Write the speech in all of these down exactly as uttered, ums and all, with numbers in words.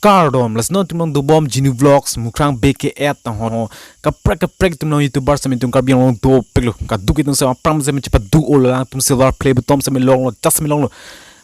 Kardom, lasi non itum along dobom Genu Vlogs, Mukrang B K at, tang ho ho. Kaprek kaprek itum along YouTuber sitame itum Karbi Anglong dopiklo. Kaduk itum sitame aphrang sitame chepadu-o, alangtum silver play button sitame longlo, just sitame longlo.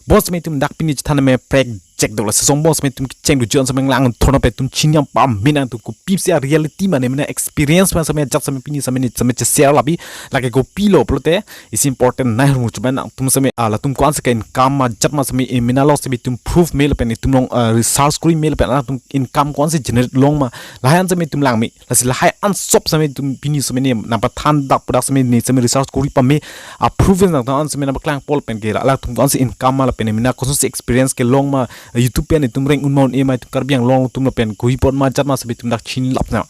Bonsitame itum dak pini chethan me prek jek dok, lasi songbong sitame itum kecheng dujon sitame lang thorno pen itum chini pame nang, itum kopisi a-reality mane mane experience ma sitame ajat sitame pini sitame ne sitame che-share labi, lake kopilo pulote isi important nai hurmu chuban nang, itum sitame, ah, latum ko-an si ke-income ma ajat ma sitame, eh, mena lo sitame itum proof me lapen itum along, ah, research kori me lapen itum income ko-an si generate long ma, lahai an sitame itum lang me. Lasi lahai an sop sitame itum pini sitame ne nangpathan dak pu dak sitame ne sitame research kori pame, ah, proof nang tang an sitame nangpaklang pol pen ke latum ko-an si income ma lapen mena kosonsi experience kelong ma, YouTube pen itum reng un ma un-e ma, itum Karbi Anglong atum lapen kopi apot ma ajat ma sitame itum dak chinilap nang.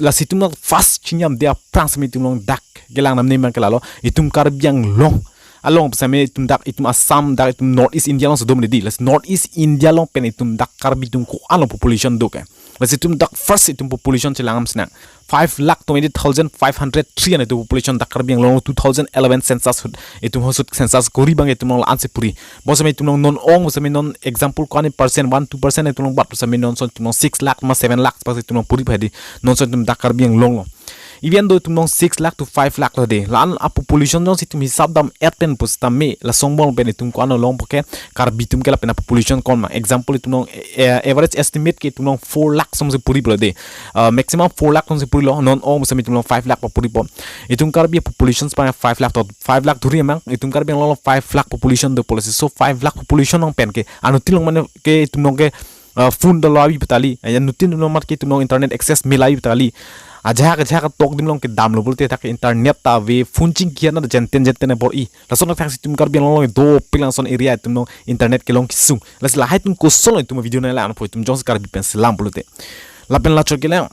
Lasi itum dak first chini pame aphrang sitame itum along dak kelang damde ma ke lalo, itum Karbi Anglong along sitame itum dak itum Assam dak itum North East India along si do mene di. Lasi North East India along pen itum dak Karbi atum ko-an lo population do ke. Lasi itum dak first itum population chelang damsi nang. Five lakh twenty thousand five hundred three an itum population dak Karbi Anglong two thousand eleven census ahut. Itum ahut census kori abang itum along la-an si puri. Bonsitame itum along non ong, bonsitame non example ko-an percent, one two percent itum along bat, bonsitame non son itum along six lakh ma seven lakh pas itum along puri padi. Non son itum dak Karbi Anglong lo. Even though itum along six lakh to five lakh lo de, la-an a-population jongsi itum hisap dam-et pen pusitame, la songbong pen itum ko-an along puke, Karbi atum ke lapen a-population ko-an ma. Example itum along, eh, average estimate ke itum along four lakh somsi puri pulo de. Ah, maximum four lakh somsi purilo, non ong sitame itum along five lakh pa puripo. Itum Karbi population pa five lakh to, five lakh dhuri mang, itum Karbi Anglong along five lakh population dopo, lasi so five lakh population along pen ke, anuttin along mane ke itum along ke, ah, phone dolo abi petali, ya anuttin along mat ke itum along internet access me labi petali. Ajahak ajahak tok adim along ke damlo pulote dak internet ta ave, phone chingki an ta jenten jenten bor-i. Lason thak si itum Karbi Anglong along dopik lang ason area itum along internet kelong kesung. Lasi lahai atum kosonlo itum video nanglang-anpo, itum jongsi Karbi pen selam pulote. Lapen lachot kelang,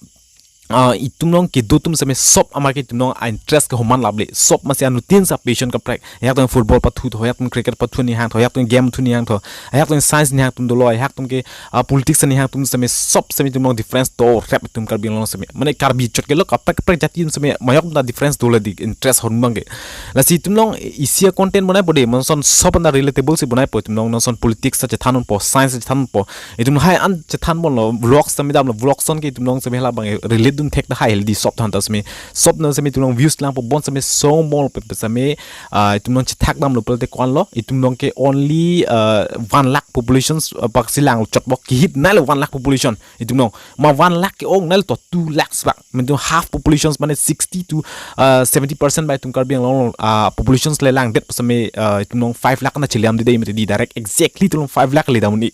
ah, itum along kedo atum sitame sop amar ke itum along a-interest ke homan laple. Sop masi anuttin si a-passion kaprek. Ajahak atum football pathu tho, ajahak atum cricket pathu ni hang tho, ajahak atum game thu ni hang tho, ajahak atum science ni hang atum dolo, ajahak atum ke, ah, politics ni hang atum sitame sop sitame itum along difference do rep itum Karbi Anglong sitame. Mane Karbi chot kelo kaprek kaprek jati atum sitame majok ta difference dolo di interest ahormu abang ke. Lasi itum along isi a-content bonaipo de, non son sop an ta relatable si bonaipo, itum along non son politics ta chethan unpo, science ta chethan unpo. Itum lahai an chethan ponlo, vlogs sitame damlo, vlogs son ke itum along sitame halabang relate dun thek tahai hel di sop than ta sitame. Sop na sitame itum along views langpo, bonsitame songbong pen sitame, ah, itum along chethak damlo pulote ko-an lo, itum along ke only, ah, one lakh populations, ah, pak si lang chotbok kihit nailo one lakh population itum along. Ma one lakh ke-ong nailo to two lakhs bak. Mane itum half populations mane sixty to, ah, seventy percent ba itum Karbi Anglong, ah, populations le langdet sitame, ah, itum along five lakh na chiliam di de mati di direct exactly itum along five lakh le dam un-e.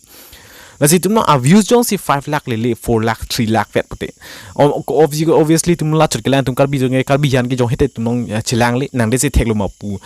Lasi itum along a-views jongsi five lakh lele, four lakh, three lakh vet pute. O-, o-, obvi-, obviously itum lachot kelang itum Karbi jong, Karbi an ke jong hete itum along, ah, chelangle, nangde si theklo ma pu.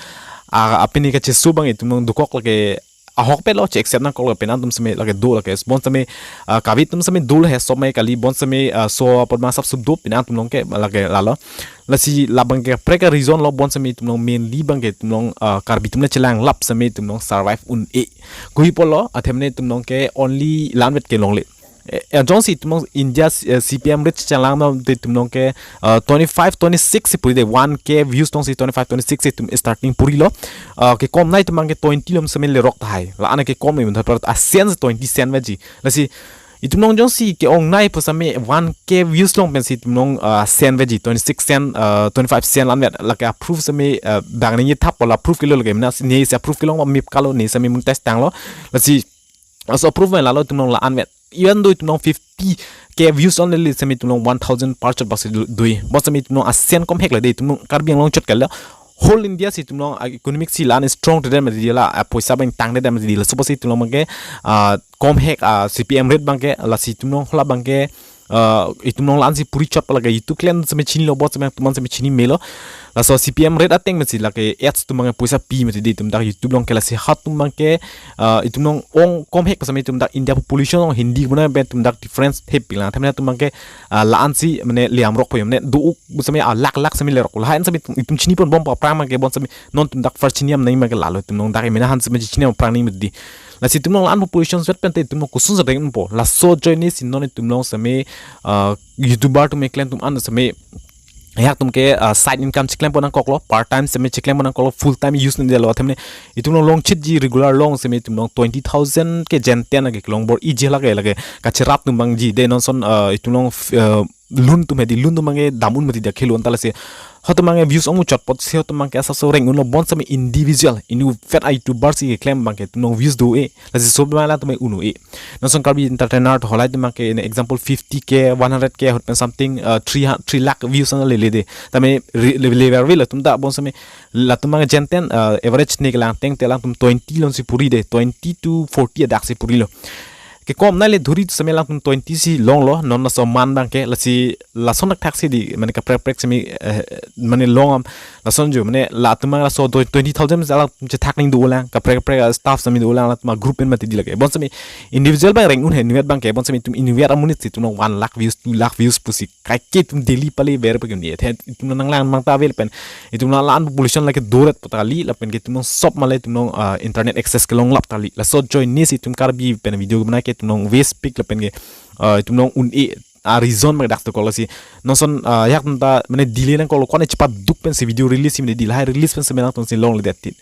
Ah, apini kacheso abang itum along dokok lake ahok pelo che-accept nangkok lapen atum sitame lake do lake bonsitame, ah, kave atum sitame dolo he sop mai kali bonsitame, ah, so apot ma sap sup do pin atum along ke lake lalo. Lasi labang ke kaprek a-reason lo bonsitame itum along mainly abang ke itum along, ah, Karbi atum le chelang lap sitame itum along survive un-e. Kopi apotlo, athema ne itum along ke only la-an vet kelongle. Eh, eh, jongsi itum along India, eh, C P M rich chelang ma te itum along ke, ah, twenty-five, twenty-six si puri de, one K views jongsi twenty-five, twenty-six si itum starting purilo. Ah, kekom nai itum abang ke twenty lom sitame lerok tahai. La-an kekom ni menthot par a-cent twenty cent vaji. Lasi itum along jongsi ke-ong nai pusitame one K views along pensi itum along, ah, cent vaji, twenty-six cent, ah, twenty-five cent la-an vet. Lake a-proof sitame, ah, bang ne thap pola proof kelo lake, mane ne si a-proof kelong ma mip kalo ne sitame monetize tanglo. Lasi laso a-proof pen lalo itum along la-an vet. Even though itum along fifty K views only le sitame itum along one thousand per chot bak si du-, dui. Bonsitame itum along a-cent komhek le de itum along Karbi Anglong chot kelo. Whole India si itum along, ah, economic si la-an strong te dem di la, ah, poisa abang tang te dem di la. Suppose itum along abang ke, ah, komhek, ah, C P M rate abang ke, lasi itum along hala abang ke, ah, itum along la-an si puri chot pala ke YouTube klen sitame chinilo, bonsitame atum an sitame chini melo. Laso C P M rate ateng masi lake ads atum abang ke poisa pi mati di itum dak YouTube along ke, lasi ha atum abang ke, ah, itum along ong komhek sitame itum dak India population along Hindi bonai pen itum dak difference thepik lang. Athema ne atum abang ke, ah, la-an si mane liam rokpo, mane do-ok sitame, ah, lakh lakh sitame lerok. Lahai an sitame itum, itum chini ponbom aphrang abang ke bonsitame non itum dak first chini pame nang ma ke lalo itum along dak mena han sitame chini pame aphrang nang mati di. Lasi itum along la-an population vet pen te itum along koson sa reng unpo. Laso ajoine si non itum along sitame, ah, YouTuber atum, klem atum an sitame ayak atum ke, ah, side income chiklem pon nangkoklo, part time seme chiklem pon nangkoklo, full time use nang detlo, athemne itum along longchitji regular along seme itum along twenty thousand ke jenten lake kelong bor-iji lake, lake kacherap atum abangji de, non ason, ah, itum along, ah, lun atum hedi, lun atum abangke dam un mati dak khelo anta lasi. Halatum abangke views ongmuchot apotsi halatum abangke asapso reng unlo, bonseme individual, inutvet a-YouTuber si keklem abangke itum along views do-e. Lasi sob abang alangtum un-e. Non ason Karbi entertainer tho lahai atum abangke, in example, fifty K, one hundred K, ahut pen something, uh, three, three lakh views an lele de. Tame re-, le-, level avelo atum ta, bonseme latum abang jenten, uh, average ne kelang teng te alangtum twenty alongsi puri de, twenty to forty adak si purilo. Kekom nai le dhuri seme alangtum twenty si longlo, non laso aman abangke, lasi lason thakthak si di, mane kaprek kaprek seme, eh, mane long am, lason jo, mane latum abang laso twenty thousand si alangtum chethak ning dolang, kaprek kaprek, ah, staff seme dolang, latum a-group pen mati di lake. Bonseme individual abang reng un he, inutvet abangke, bonseme itum inutvet amonit si itum along one lakh views, two lakh views pusi kaike itum daily pale ber pagi un-e. The itum nanglang mang ta avel pen itum la-an population lake doret apot kali, lapen ke itum along sob male itum along, ah, internet access kelonglap kali. Laso ajoine si itum Karbi pen video kebonai ke itum along waste pik lapen ke, ah, itum along un-e a-reason abang dak to kok lasi. Non ason, ah, ayak atum ta mane delay nangkoklo, kone chepaduk pensi video release si mane di, lahai release pen seme alangtum si longledet ti.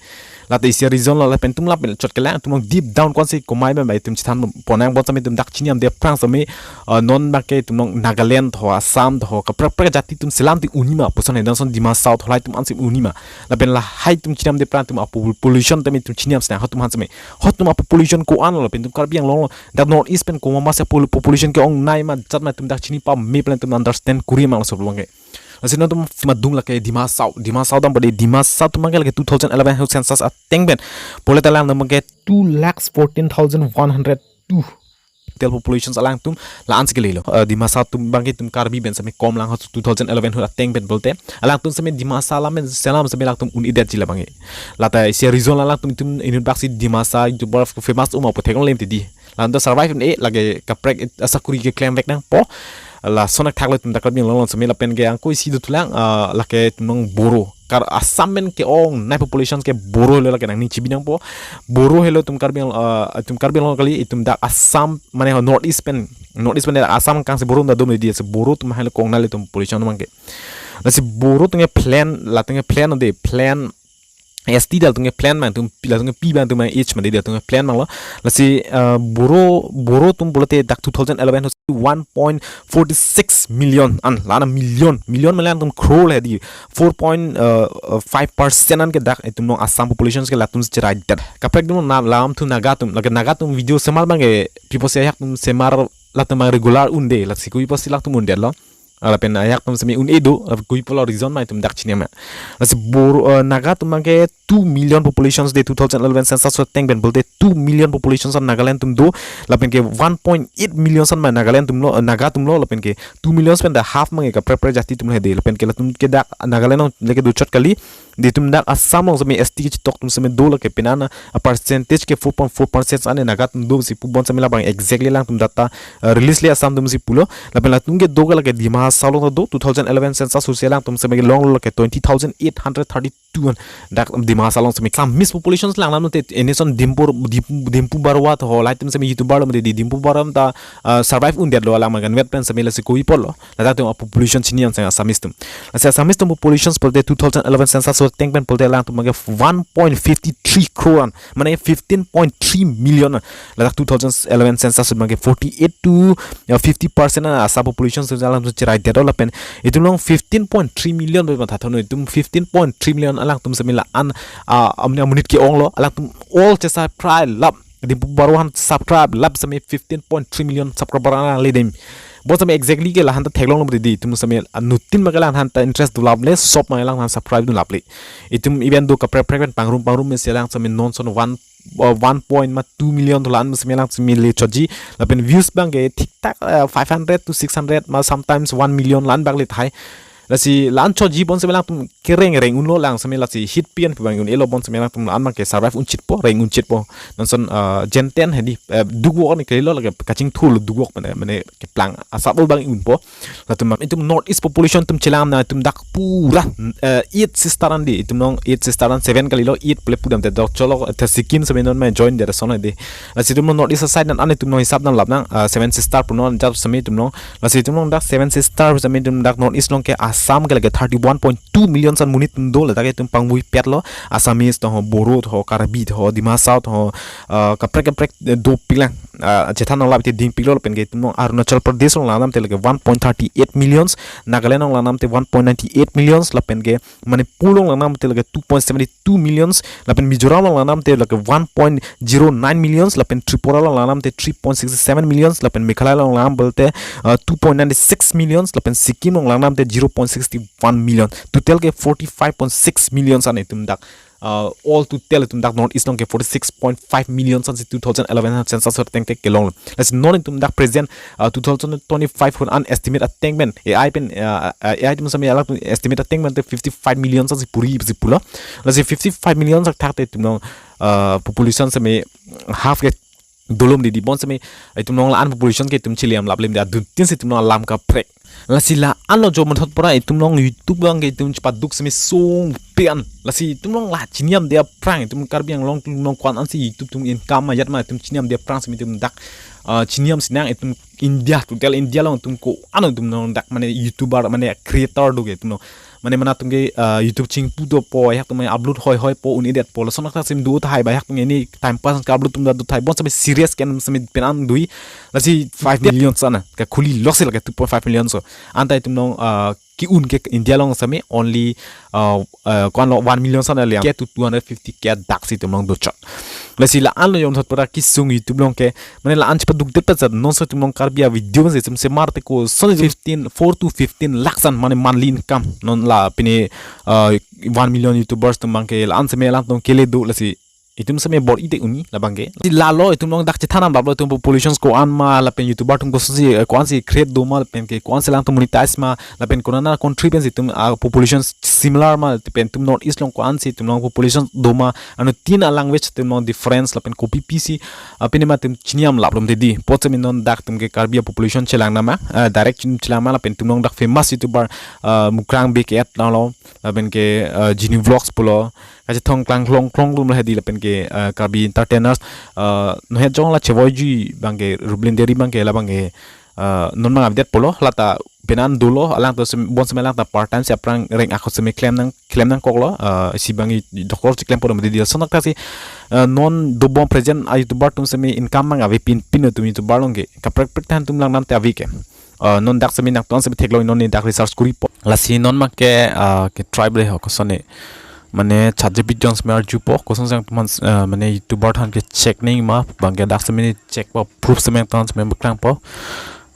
Lata isi a-reason lo, lapen itum lapen chot kelang, itum along deep down kosonsi komai abang itum chethan pon nang, bonseme itum dak chini amde aphrang seme, ah, non abangke itum along Nagaland tho, Assam tho, kaprek kaprek jati atum selam ti un-e ma puson he, non ason Dima Hasao tho lahai atum ansi un-e ma. Lapen lahai itum chini amde aphrang itum a-population tame itum chini am sena, halatum aphan seme. Halatum a-population ko-an lo, lapen itum Karbi Anglong lo, dak North East pen komat ma si a-pol-, population ke-ongnei ma, jat ma itum dak chini pame pen itum understand kuri ma laso abangke. Lasi non itum madung lake Dima Hasao, Dima Hasao dampo de, Dima Hasao atum abangke lake two thousand eleven ahut census ateng pen pulote alangtum abangke two lakhs fourteen thousand one hundred two total populations alangtum la-ansi kelelo. Eh, Dima Hasao atum abangke itum Karbi pen seme kom lang ahut two thousand eleven ahut ateng pen pulote alangtum seme Dima Hasao alam pen selam seme alangtum un-edetji labangke. Lata isi a-reason alangtum itum inutbak si Dima Hasao YouTuber famous un-e ma pu theklongle mati di. Latum ta survive un-e lake kaprek it-, asakuri keklem vek nangpo. Lason thakthak lo itum dak Karbi Anglong seme lapen ke angko isi dothulang, ah, lake itum along Boro. Kar Assam pen ke-ongnei populations ke Boro lo, lake nangning chibi nangpo. Boro helo itum Karbi Ang-, ah, itum Karbi Anglong kali, itum dak Assam mane ho North East pen, North East pen Assam kangsi Boro atum ta do mati di, lasi Boro atum helo ke-ongnei lo itum population abangke. Lasi Boro atum ke plain, latum ke plain de, plain S T, latum ke plain abang itum, latum ke P abang itum, H abang de, latum ke plain abang lo. Lasi, eh, Boro, Boro atum pulote dak two thousand eleven ahut one point forty six million an, la-an a-million, million mane alangtum crore le di, four point five percent an ke dak itum along Assam populations ke latum si cheraidet. Kaprek atum na lam thu Naga atum, lake Naga atum video semar abangke, pi apotsi ayak atum semar latum abang regular un-e, lasi kopi apotsi latum undetlo. Ah, lapen ayak atum seme un-e do, lapen kopi pulo reason ma itum dak chini ma. Lasi Boro, eh, Naga atum abangke two million populations de, two thousand eleven census ateng pen pulote two million populations an Nagaland atum do, lapen ke one point eight million an ma Nagaland atum lo, eh, Naga atum lo, lapen ke two million pen ta half abangke kaprek kaprek jati atum lo he de, lapen ke latum ke dak Nagaland along lake dochot kali, de itum dak Assam along seme S T kechetok atum seme do, lake penang a-percentage ke four point four percent an Naga atum do si pu, bonseme labang exactly alangtum data, eh, release le Assam atum si pulo. Lapen latum kedo ke lake Dima Hasao along ta do, two thousand eleven census ahut si alangtum seme kelonglo lake twenty thousand eight hundred thirty-two an. Dak Dima Hasao along seme Assamese populations lang lam te, in ason Dimpu, Dim-, Dimpu Barua tho lahai atum seme YouTuber lo mati di, Dimpu Barua ta, ah, survive undetlo, alang magan wet pen seme lasi kopi pulo. Ladak atum a-population chini an sang Assamese atum. Lasi Assamese atum populations pulote two thousand eleven census ahut ateng pen pulote alangtum abangke one point fifty three crore an, mane fifteen point three million an. Ladak two thousand eleven census ahut abangke forty-eight to, ya, fifty percent an Assam population si alangtum cheraidet lo, lapen itum along fifteen point three million pen matha thonu, itum fifteen point three million alangtum seme la-an, ah, amonit amonit ke-ong lo, alangtum all chesubscribe lap, Dimpu Barua aphan subscribe lap seme fifteen point three million subscriber an le dem. Bonseme exactly ke la-an ta theklonglo mati di, itum seme, ah, inuttin ma ke la-an ta interest dun laple, sob ma la-an subscribe dun laple. Itum even do kaprek kaprek pen pangrum pangrum mesi alang seme non ason one, uh, one point ma two million tho la-an seme alang seme le chotji, lapen views abangke thik thak, uh, five hundred to six hundred ma sometimes one million la-an abang le tahai. Lasi la-an chotji bonseme alangtum kereng reng unlo, lang seme lasi hit pian pu abang un-elo, bonseme alangtum la-an abangke survive unchitpo, reng unchitpo. Non ason, uh, jenten hedi, uh, dukvok ni kelo lake kachingthurlo, dukvok mane, mane keplang asap abang unpo. Latum itum North East population atum chelang na itum dak pura, eh, eight sister an di, itum along eight sister an, seven kalilo, eight pule pudam te dok cholo, te Sikkim seme non ma join de son di. Lasi itum along North East side an itum along hisap nang lap nang, eh, seven sister pu non jat seme itum along. Lasi itum along dak seven sister seme itum dak North East along ke as Assam ke lake thirty one point two million an monit atum do, ladak itum pangvui pet lo. Assamese to ho, Boro to ho, Karbi to ho, Dima Hasao to ho, ah, kaprek kaprek, eh, dopiklang. Ah, chethan along lapen te dingpiklo, lapen ke itum along Arunachal Pradesh along langdamte lake one point thirty eight millions, Nagaland along langdamte one point ninety eight millions, lapen ke Manipur along langdamte lake two point seventy two millions, lapen Mizoram along langdamte lake one point zero nine millions, lapen Tripura along langdamte three point six seven millions, lapen Meghalaya along langdamte, uh, two point nine six millions, lapen Sikkim along langdamte zero point six one million. Total ke forty five point six millions an itum dak, uh, all total itum dak North East along ke forty six point five millions ansi two thousand eleven census ateng te kelong. Lasi non itum dak present, uh, two thousand twenty five ahut an estimate ateng pen, A I pen, uh, uh, A I itum sami alak estimate ateng pen te fifty five millions ansi puri si pulo. Lasi fifty five millions athak te itum along, uh, population sami half ke dolomde di, bonseme itum along la-an population ke itum chiliam laplem de, aduntin si itum along alam kaprek. Lasi la-an lo jo monthot pora itum along YouTube abang ke itum chepaduk semi sung pian. Lasi itum along la chiniamde aphrang, itum Karbi Anglong atum along ko-an ansi YouTube atum income ma yat ma itum chiniamde aphrang semi itum dak, ah, chiniam sinang itum India, total India along itum ko-an itum along dak mane YouTuber mane creator do ke itum along. Mane mane atum ke, ah, YouTube chingpu dopo, ayak atum mane upload hoi hoipo, un-edetpo. Lason athak semi do tahai ba ayak atum ke ini time pass ke upload atum ta do tahai. Bonseme serious ke semi penang dui. Lasi five million sana. Ke khuli lok si lake two point five million so. Anta itum along, ah, ke-un ke India along semi only, ah, ah, ko-an lo one million sana liang. Ke to two hundred fifty K dak si itum along dochot. Lasi la-an lo jo monthot pora kesung YouTube along ke. Mane la-an chepadukdet pachat non so itum along Karbi a-video si itum semar te koson fifteen, four to fifteen lakhs an mane monthly income. Non la pine, uh, one million YouTubers atum abang ke la-an semi alang atum kele do, lasi itum semi bor-ite uni labang ke. Lasi la lo itum along dak chethan dam lo itum populations ko-an ma lapen YouTuber atum kosonsi, eh, ko-ansi create do ma lapen ke ko-ansi alang atum monetize ma lapen konana country pensi itum, ah, populations similar ma lapen itum North East along ko-ansi itum along population do ma, anuttin a-language itum along difference lapen kopi pisi, ah, pine ma itum chiniam laplom te di. Apot semi non dak itum ke Karbi a-population chelang nama, ah, direct itum chelang ma lapen itum along dak famous YouTuber, ah, Mukrang Big Ad lo, lapen ke, ah, Genu Vlogs pulo, kachethong klang klong klong atum lahedi lapen ke, ah, Karbi Entertainers, ah, nohet jong la chevoiji abang ke Rublin Deri abang ke labang ke, ah, non abang update pulo, lata penang dolo, alang atum sem-, bonseme alang ta part time si aphrang reng akho semi klem nang, klem nangkok lo, ah, isi abang i doktor si klem pon mati dia. Lason athak si, ah, non dobom present a-YouTuber atum semi income abang avepin pin atum YouTuber along ke. Kaprek prek than atum langdamte ave ke. Ah, non dak semi nangton semi theklong non ne dak research kuripo. Lasi non ma ke, ah, ke tribe le ho kosone. Mane chat jebit jong semi arjupo, kosonsi atum aphan, ah, mane YouTuber aphan ke check nangji ma, abang ke dak semi check po, proof semi ton semi beklangpo.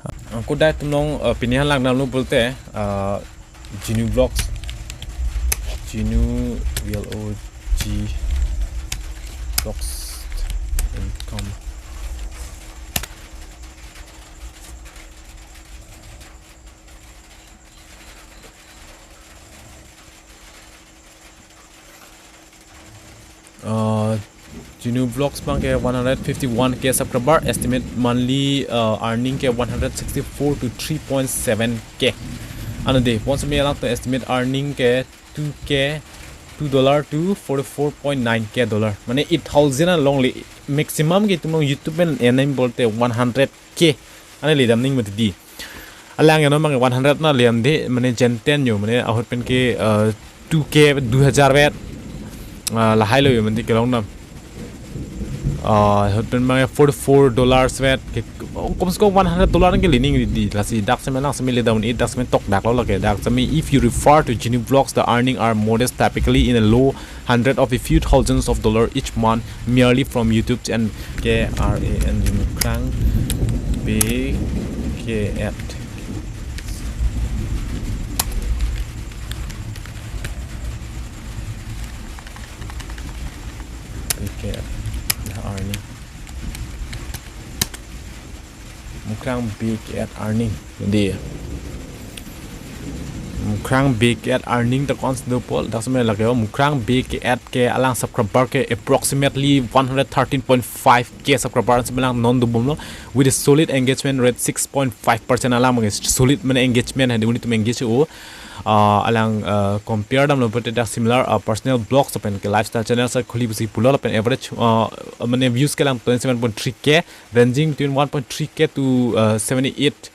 Ah, ko dai itum along, ah, pini aphan langdamlo pulote, ah, Genu Vlogs, Genu V L O G Vlogs income. Uh, Genu Vlogs abang ke one hundred fifty-one K subscriber, estimate monthly, uh, earning ke one hundred sixty-four to three point seven K. Ano de, bonseme alang atum estimate earning ke two K, two dollar to forty-four point nine K dollar. Mane eight thousand along le, maximum ke itum along YouTube pen earning pulote one hundred K. Ane ledam nangji mati di. Alang ya non abang one hundred na liam de, mane jenten yo, mane ahut pen ke, uh, two K, dui hajar vet, uh, lahai lo yo, mane kelong nam. Uh, ahut pen abang forty-four dollars vet, ke, oh, kom se kom one hundred dollar ke le nangji di, lasi dak semi alang semi ledam un-e, dak semi tok dak lo lake, dak semi, if you refer to Genu Vlogs, the earning are modest, typically in a low hundred of a few thousands of dollar each month, merely from YouTube and K R A N Mukrang Big Ad. Big Ad. Earning. Mukrang Big Ad earning. Di. Mukrang Big Ad earning ta ko-ansi dopo, dak semi lake ho, Mukrang Big Ad ke alang subscriber ke approximately one hundred thirteen point five K subscriber semi alang non dobom lo, with a solid engagement rate six point five percent alang abang ke solid mane engagement hadi un-e atum engage o. Ah, alang, ah, compare damlo pulote dak similar, ah, personal vlogs lapen ke lifestyle channel sa khuli pusi pulo lapen average, ah, mane views ke alang twenty-seven point three K, ranging between one point three K to, uh, seventy-eight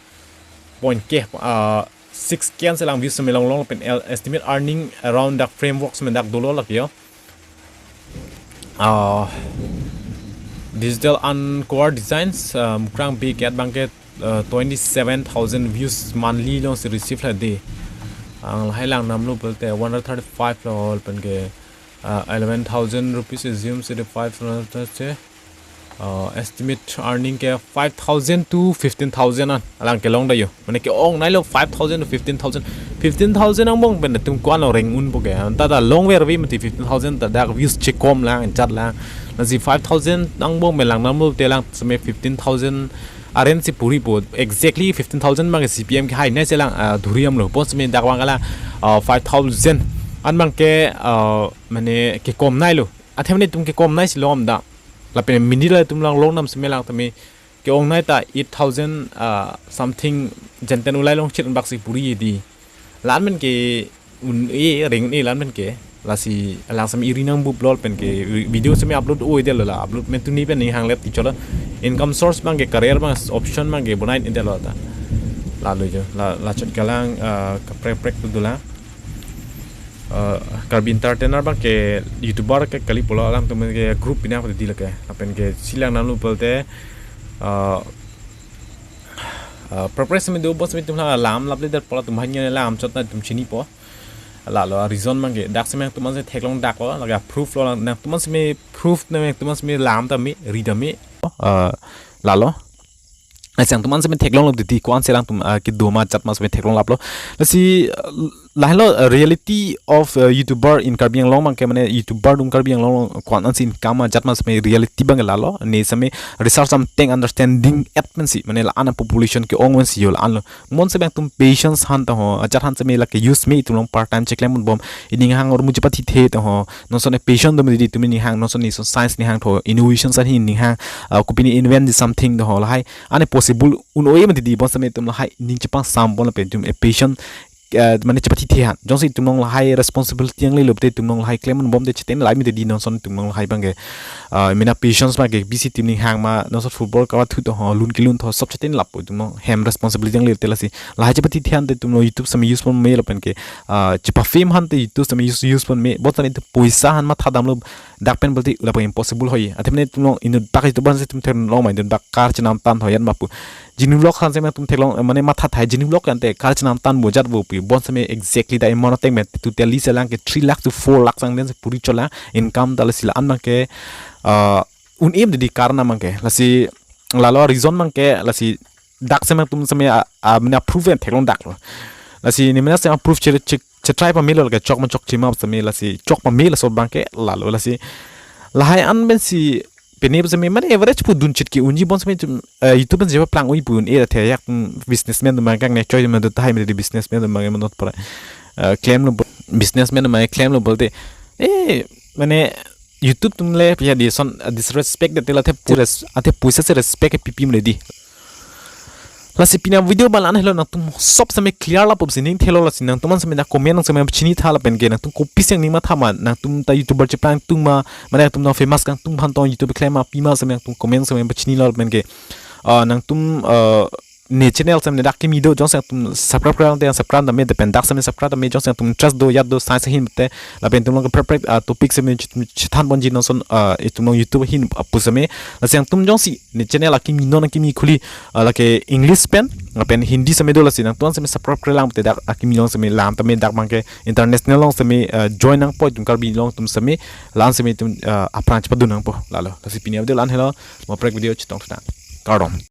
point K, uh, six K an selang views me longlong pen el-, estimate earning around dak frameworks me dak dolo lake yo. Ah, digital Ankoa designs, ah, Mukrang Bey Cat abangke, ah, twenty seven thousand views monthly alongsi receive la de. Ang lahai lang namlo pulote one hundred thirty five lo pen ke, ah, eleven thousand rupees assume si de five hundred che. Ah, estimate earning ke five thousand to fifteen thousand an alang kelong da yo. Mane ke-ong nai lo five thousand to fifteen thousand. Fifteen thousand angbong pen tum ko-an lo reng un po ke. Anta ta longver ve mati fifteen thousand ta dak views chekom lang, chat lang. Lasi five thousand angbong pen lang namlo te lang seme fifteen thousand aren si puri po. Exactly fifteen thousand abang ke C P M ke hai nai selang, ah, dhuri amlo. Pon seme dak abang ke la, ah, five thousand an abang ke, ah, mane kekom nai lo. Athe mane tum kekom nai si lom da. Lapen mini la tum lang long nam seme lang tame ke-ong nai ta eight thousand, ah, something jenten ulai long chit bak si puri di. Lan pen ke un-e, reng un-e lan pen ke. Lasi lang seme eri nang bup lol pen ke video seme upload oi de lo la. Upload pen tuni pen ning hang let ti cholo. Income source abang ke, career abang option abang ke bonai de lo ta. Lalo jo. La, la chot kalang, ah, kaprek prek tu dula. Ah, Karbi Entertainer abang ke YouTuber ke kali pulo, alangtum ke group pina di lake. Lapen ke silang namlo pulote, ah, ah, prek prek seme do, bos seme tum la lam lap le der pulo, tum hanya lam chot na tum chinipo. Lalo reason abang ke dak seme tum an si theklong dak lo, lake proof lo, nangtum an seme proof, nangtum an seme lam ta me, ri ta me. Ah, lalo. Lasi nangtum an seme theklong lo titi, ko-an selang tum, ah, kedo ma chat ma seme theklong laplo. Lasi, ah, lahelo, ah, reality of, ah, YouTuber in Karbi Anglong abang ke mane YouTuber atum Karbi Anglong along ko-an an si income ma chat ma seme reality abang ke lalo. Ne seme research something understanding at pen si, mane la-an a population ke-ong pen si yo la-an lo. Mon seme nangtum patience han ta ho, ajat han seme lake use me itum along part time cheklem un bom. Ining hang or muji pathi the ta ho. Non son e patience do me di tum ining hang, non son ni son science ni hang tho, innovation san hi ining hang, ah, kopine invent di something ta ho lahai. Ane possible un-e mati di, bon seme tum lahai ning chepang sam bon lapen tum e patient, eh, mane chepathi the han. Jongsi tum along lahai responsibility yang le lo te tum along lahai klem un bom te cheten lai mati di, non son tum along lahai abang ke, ah, mena patience abang ke bisi tum ning hang ma, non son football kawa thu to ho, lun kelun to sob cheten lapo tum along hem responsibility yang le te. Lasi lahai chepathi the han te tum along YouTube seme use pon me lapen ke, ah, chepa fame han te YouTube seme use, use pon me, bon seme tum poisa han matha damlo dak pen pulote lapu impossible hoi. Athe mane tum along inut bak itu ban si tum theklong ma, inut bak kar chenam tan hoi an ma pu. Genie Vlog han seme tum theklong, eh, mane matha thai Genie Vlog ante kar chenam tan bo jat bo pu. Bon seme exactly da amount ateng me totally selang ke three lakh to four lakh sang den si puri cholang income ta. Lasi la-an abang ke, ah, un-e di karna abang ke. Lasi lalo reason abang ke lasi dak seme tum seme, ah, ah, mane proof en theklong dak lo. Lasi ne mane seme proof che, che, chetrai pame lo ke chok ma chokche ma seme, lasi chok pame laso abang ke lalo. Lasi lahai an pen si pine seme mane average pu dun chit ke unji, bon seme tum, eh, YouTube pen je plang ui pu un-e athe yak, mm, businessman atum abang ke ne choi ma do tahai me di businessman atum abang ke manot pora. Eh, klem lo bo-, businessman atum abang ke klem lo pulote, eh, mane YouTube atum le pia di son, eh, disrespect de te la athe pu-, res-, athe poisa si respect pipi mle di. Lasi pini a video abang la-an helo, nangtum sob seme clear lapup si ning thelo. Lasi nangtum an seme na comment nang seme pachini tha lapen ke nangtum kopi si ning matha ma, nangtum ta YouTuber cheplang tung ma, mane nangtum na famous kangtung aphan tong YouTube klem ma pima seme nangtum comment seme pachini lo lapen ke, ah, nangtum, ah, ne channel seme dak kimi do, jongsi nangtum subscribe klang te subscribe tame, lapen dak seme subscribe tame, jongsi nangtum interest do, yat do, science ahin te, lapen tum along ke prek prek, ah, topic seme chit-, chethan ponji non son, ah, itum along YouTube ahin, ah, pu seme. Lasi nangtum jongsi ne channel akimi non akimi khuli, ah, lake English pen lapen Hindi seme do, lasi nangtum an seme subscribe kre lang te dak akimi along seme lam tame, dak abang ke international along seme, ah, join nangpo itum Karbi Anglong atum seme, la-an seme itum, ah, aphrang chepadun nangpo lalo. Lasi pini a video la-an helo, mo prek video chetong thunang. Kardom.